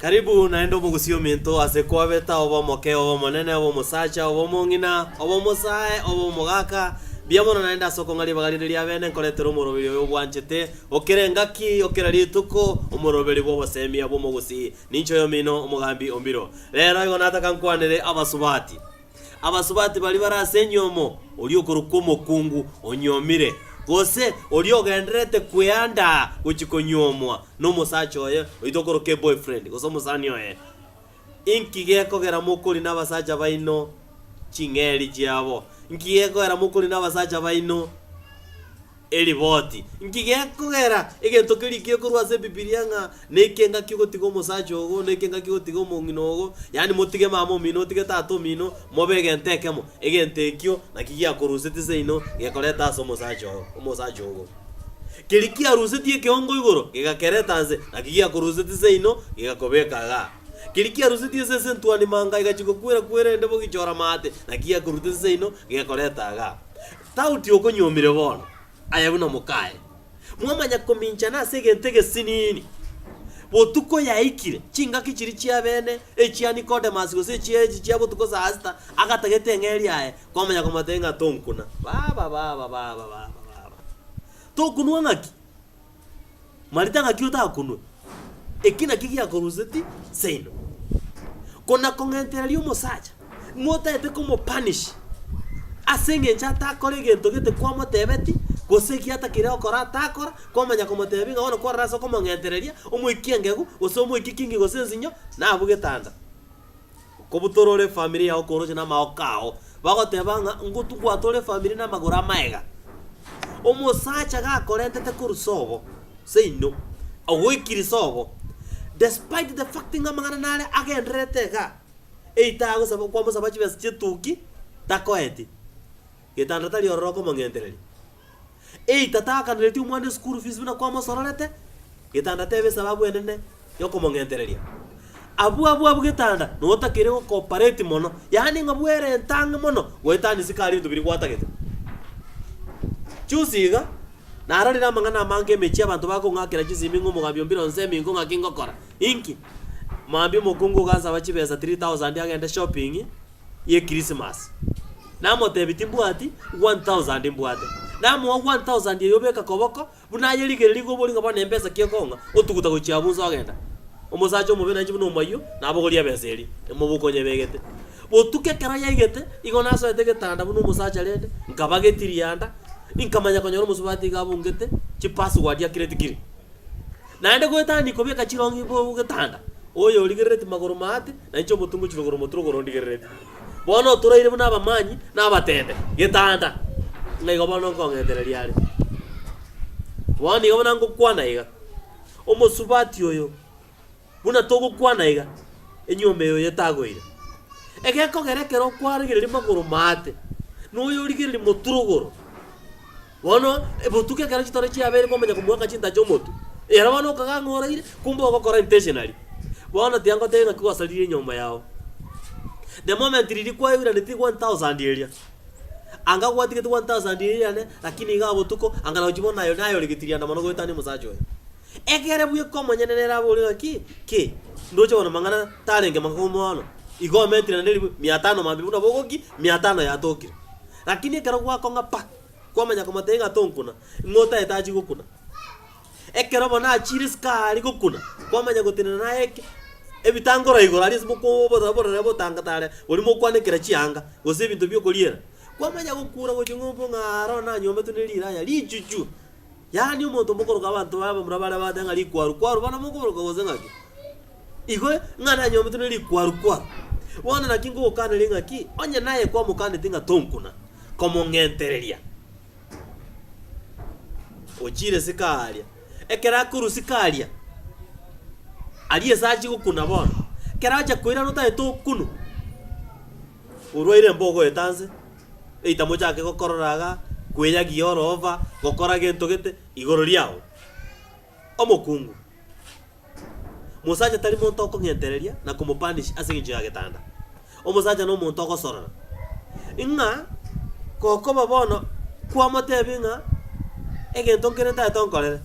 Karibu naende omogusii ominto ase kwabeta, obe omoke, obe omonene, obe omosacha, obe omong'ina, obe omosae, obe omogaka, mbuya mono naende ase okong'a ribaga rinde ria bene nkoretera omoroberi oyo obwanchete, o kera engaki, o kera rituko, omoroberi bw'obosemia bw'omogusii. Ninche oyomino, omogambi Ombiro. Rero igo nataka nkwanere abasubati. Abasubati baria bare ase enyomo, oria okorokwa omokungu onyuomire, gose oria ogendererete kweandaa gochia konyuomwa nomosacha oye, oyio tokoroka eboyfriend, gose omosani oye. Inki gekogera mokorina abasacha baino ching'eri chiabo? Inki gekogera mokorina abasacha baino Eriboti. Inki gekogera egento kerikire korwa ase Ebibilia ng'a neke engaki ogotiga omosacha ogo, neke engaki ogotiga omong'ina ogo, yaani motige mama omino, otige tata omino, mobe egento ekemo. Egento ekio naki giakorusetie seino gekoreta ase omosacha oo, omosacha ogo. Keria kiarusetie ekeongo igoro, gegakereta nse, naki giakorusetie seino gegakobeka igaa. Keria kiarusetie ase esentwani manga egachia gokwera kwera ende bogichora maate, naki giakorutetie seino gekoreta igaa. Tauti okonyuomire bono, aye buna mokaye, mwamanya kominchana ase egento egesinini. Botuko yaikire, chingaki chiria chia bene, echia Nicodemus gose echia echi chia botuko saa sita, agatagete eng'eria yaye, kwamanya komotebia ng'a tonkuna. Baba baba baba baba baba. Tokunwa ng'aki? Marita ng'aki otakunwe? Eki nakio giakoruseti seino. Kona kong'entereria omosacha, ng'a otagete komopunish ase eng'encho atakora egento gete kwamotebeti, gose ekia atakeire gokora atakora, kwamanya komotebia ng'a bono kwarora ase okomong'entereria, omoikie engegu, gose omoikie kingi gose ensinyo, nabwo getanda. Kobutora ore efamiri yao koroche namagoko ao, bagoteba ng'a ngotugwate ore efamiri namagoro amaega. Omosacha gakorentete korwa sobo seino, ogoikiri sobo, despite the fact ng'a amang'ana nare agendererete igaa, eita agosaba kwamosaba chibesa chietuki, takoeti, getanda tari ororo okomong'entereria. Either taakanereti omwana eschool fees buna kwamosororete, getanda tebe esababu enene yokomong'entereria. Abwo abwo abwo getanda notakeire go cooperate mono, yaani ng'a bwerente ang'e mono goetania isiko aria ebinto biria gwatagete. Juzi iga, narorire amang'ana amange emechie abanto bakong'akera chisimi ng'a omogambi ombire onsemi inko ng'aki ngokora. Inki? Mambia omokungu ogansaba chibesa 3000 agende shopping. ye Christmas. Namotebia timbwati, 1000 mbwate. Namoa 1000 eyio obeka koboko, buna ayerigereria igo obori ng'a bono embesa ki ekong'a, otuguta gochia abwo inse ogenda. Omosacha omobe nainche buna omoyio, nabogoria ebesa eria, emobuko nyebegete. Botuko ekero yaigete, igo nasoete getanda buna omosacha rende, nkaba getirianda, nkamanya konyora omosubati iga abungete, chipassword akireti kiri. Naende goetania kobeka chirong'i getanda, oyo origerereti magoro maate, na inche omotungu chirogoro motwe rogoro ondigerereti. Bono otoraire buna abamanyi na abatende getanda, ng'a igo bono nkong'entereria are. Bono igo buna ngokwana iga, omosubati oyo Buna togokwana iga, enyuoma eye oyetagoire. Egekogera ekero okwarigereria magoro maate, na oyorigereria motwe rogoro. Bono botuko ekero chitoro chiabeire kwamanya komoaka chintacho omotwe, ere bono okaga ng'a oraire, kumbe ogokora intentionally. Bono tiga ngotebie ng'aki gwasaririe enyomba yao. The moment riria kwairanetie 1000 eria, anga gwatigete 1000 eria yane, lakini igaa botuko, anga nagochia bono naye naye ore getirianda mono goetania omosacha oyo. Ekere bweka omonyene nere abore ng'aki ki, ndoche bono mang'ana tarenge makong'u mono, igo omentire naende ribu mia tano mambia buna bogoki, mia tano yatokire. Lakini ekero gwakong'a pa, kwamanya komotebia ng'a tonkuna, ng'o otaete achie gokuna. Ekero bono achire isiko aria gokuna, kwamanya gotenena naye eke, ebitangora igoro aria ase moko oborere botangatare boria mokwanekera chianga, gose ebinto bia okoriera, kwamanya gokura gochia ng'umbu ng'a aro nanyometwe ne riraya richuchu. Yaani omonto mokoroka abanto baye abamura baria bagoteba ng'a rikwaru kwaru bono mokoboroka gose ng'aki? Igo ng'a nanyometwe ne rikwaru kwaru. Bono naki nkogokaneria ng'aki, onye naye kwamokaneti ng'a tonkuna, komong'entereria, ochiire isiko aaria, ekero akorwa isiko aria, aria ase achia gokuna bono, ekero acha koirana otagete okunwe. Orwaire mbogoeta nse, eita mochake gokorora iga, kweyagia orova, gokora gento gete, igoro riao. Omokungu, mosacha tari monto okong'entereria na komopunish ase eng'encho ya getanda. Omosacha na omonto ogosorora, ng'a gokoba bono kwamotebia ng'a egento nkere ntagete onkorere,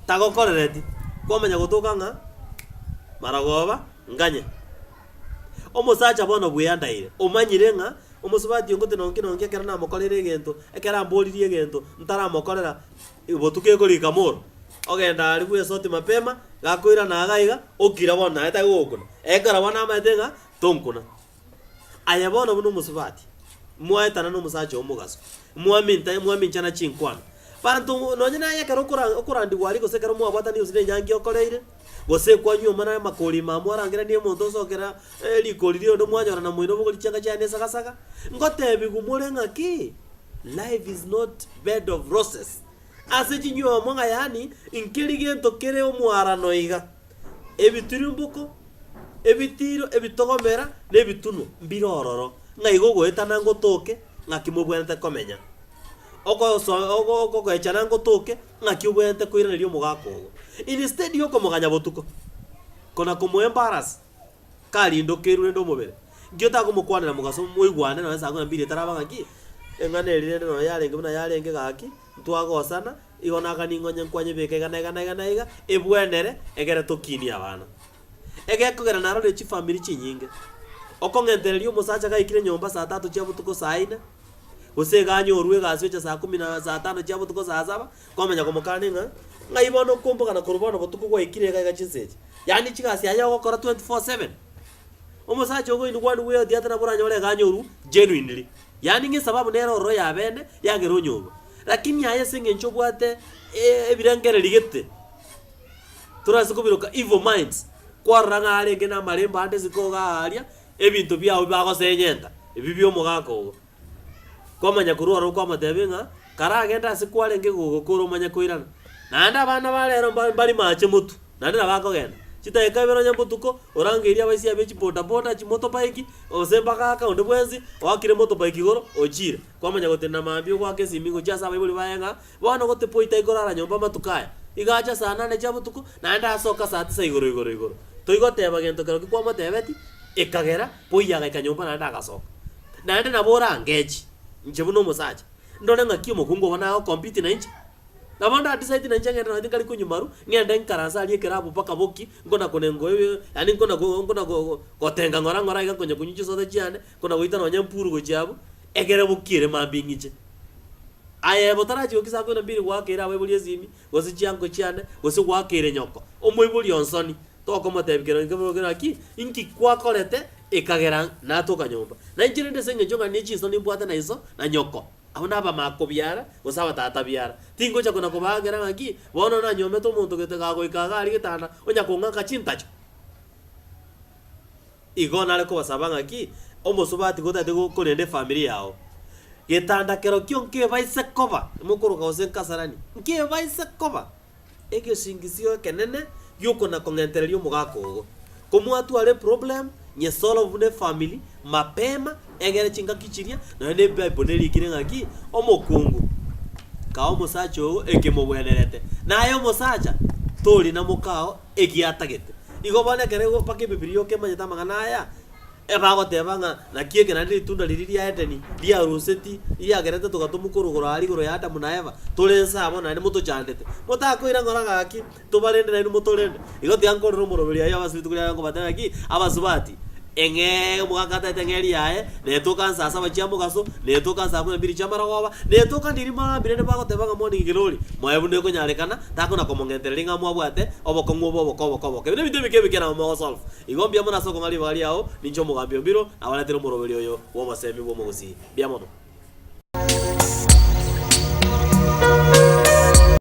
tagokorereti, kwamanya gotoka ng'a marogoba. Nganye. Omosacha bono bweandaire, omanyire ng'a omosubati ongote nonki nonki ekero namokoreire egento, ekero amboririe egento, ntaramokorera, botuko ekorika moro, ogenda aria bwesoti mapema, gakoirana iga iga, okira bono naye tari gogokuna. Ekero bono amaete ng'a tonkuna. Aye bono buna omosubati, mwaetana na omosacha oo omogaso, mwaminta mwaminchana chinkwana. Banto nonye naye ekero okora okorandigwa aria gose ekero mwabwatanire gose na enyangi okoreire, gose kwanywa omana amakori ime mwarangeranie omonto osokera rikori rionde mwanyorana moino bogori chianga chiaye na esagasaga, ngotebiwu more ng'aki, life is not bed of roses. Ase chinywomo ng'a yaani, nkeri gento kere omwarano iga. Ebitirimboko, ebitiiro, ebitogomera, na ebitunwa mbire ororo, ng'a igo ogoetana ngotoke, ng'aki mobwenerete komenya. Ogoso ogo ogoechana ngotoke, ng'aki obwenerete koiraneria omogaka ogo. Instead ya okomoganya botuko, kona komoembarrass, karindokerwe rende omobere, nki otakomokwanera mogaso moigwane nonye saa kumi na mbiri etaraba ng'aki, eng'ana eria rende nonye yarenge buna yarenge gaki, ntwagosana, igo naka ning'o onye nkwanyebeka iga na iga na iga na iga, ebwenere egere tokinie abana. Egekogera narorire chifamiri chinyinge, okong'entereria omosacha gaikire nyomba saa tatu chia botuko saa ine, gose iga anyorwe egasi ocha saa kumi na saa tano chia botuko saa saba, kwamanya komokania ng'a ng'ai bono okombogana korwa bono botuko gwaikire iga iga chinsa echi. Yaani chigasi aye ogokora 24/7. Omosacha ogo in one way or the other nabo oranyore iga anyorwu genuinely. Yaani ng'a esababu nere ororo ya bene yagera onyorwa. Lakini aye ase eng'encho obwate ebirengererio gete, torase kobiroka evil minds, kwarora ng'a arenge na amarembo ande isiko igaa aria, ebinto biago bibagosenyenta, ebi bia omogaka ogo. Kwamanya korwa ororo kwamotebia ng'a, karagende ase kwarenge gogokora omanye koirana. Naende abana ba rero mba mbari mache motwe, naende nabo akogenda. Chidakika ibere onye mbotuko, orangeirie abaisia be chibodaboda, chimotorbike, gose mbagaka onde bwensi, oakire motorbike igoro, ochire. Kwamanya gotenena mambia ogoaka esimi gochia ase abaibori baye ng'a, bono gote boy taikorara nyomba amatuko aya. Iga acha saa nane chia botuko, naende asoka saa tisa igoro igoro igoro. Toigoteba gento kerokio kwamotebeti, ekagera boy agaika nyomba naende agasoka. Naende nabo orangechi, inche buna omosacha, ndore ng'aki omokungu obo nagocompete nainche. Nabo nda decide nainche ng'ende nonye tinkari konywa maru, ng'ende nkaranse aria ekerabu mpaka bokie, nkona konenga oyo yaani nkona ko nkona ko gotenga ng'ora ng'ora iga nkonya konywa chisoda chiane, nkona goita nonye mpuru gochia abwo, ekere bokiere mambia ing'iche. Aye botarachia gokia saa kumi na mbili gwakeire abaibori esimi, gose chianko chiane, gose gwakeire nyoko, omoibori onsoni, tokomotebia kero inke bono naki, inki gwakorete ekagera natoka nyomba. Na inche rende ase eng'encho ng'a ne chinsoni mbwate na iso na nyoko, abwo nabamakobiara gose abatata biara, tingocha kona kobaakera ng'aki, bono nanyomete omonto gete gagoika iga aria getanda, onya kong'aka chintacho. Igo nare kobasaba ng'aki, omosubati gotagete korenda efamiri yao, getanda kerokio nkebaise koba, mokoroka gose nkasarani, nkebaise koba egesingisio ekenene giokona-kong'entereria omogaka ogo. Komwatwara eproblem, nyesolve buna efamiri, mapema, egere chingaki chiria, nonya na ebible nerikire ng'aki, omokungu kaa omosacha ogo ekemobwenerete, naye omosacha torina mokao egiatagete. Igo bono ekero igo mpaka ebibilia yoka emanyete amang'ana aya, ebagoteba ng'a naki eke naende ritunda riria ria Edeni riaruseti, riagerete togatomwa korwa igoro aria igoro ya Adamu na Eva, tore inse amo naende motochandete. Motakoira ng'ora gaki, tobarende nainwe motorende. Igo tiga nkorere omoroberi ayio ase rituko riaye nkobatebia ng'aki, abasubati, eng'ee omogaka atagete eng'eria yaye, netoka nsa saba chia mogaso, netoka nsa kumi na mbiri chi'amarogoba, netoka ndiri maambia rende bagoteba ng'a morning glory, moe buna ekonyarekana, takona komong'entereria ng'a mwabwate obokong'u obo oboke oboke oboke. Ebi nebinto ebike ebike nabo mogosolve. Igo mbuya mono ase okong'a ribaga riao, ninche omogambi o Mbiro, nabaretire omoroberi oyo bw'obosemi bw'omogusii. Mbuya mono.